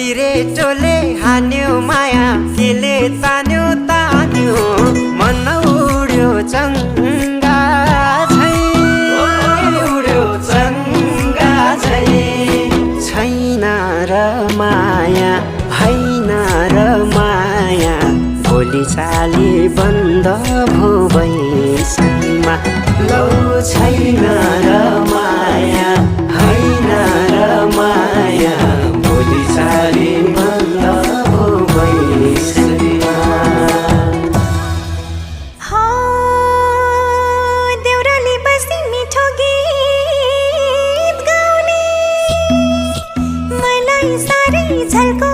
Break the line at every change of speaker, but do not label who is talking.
सिरेटोले हान्यो माया केले तान्यो तान्यो मन उड्यो चङ्गा झै उड्यो चङ्गा झै छैन र माया होइन र माया भोलि चाली बन्द भो बैसैमा लौ छैन र माया होइन र माया भोलि चाली बन्द भो बैसैमा
देउराली बस्ती मिठो गीत गाउने मलाई साह्रै झल्को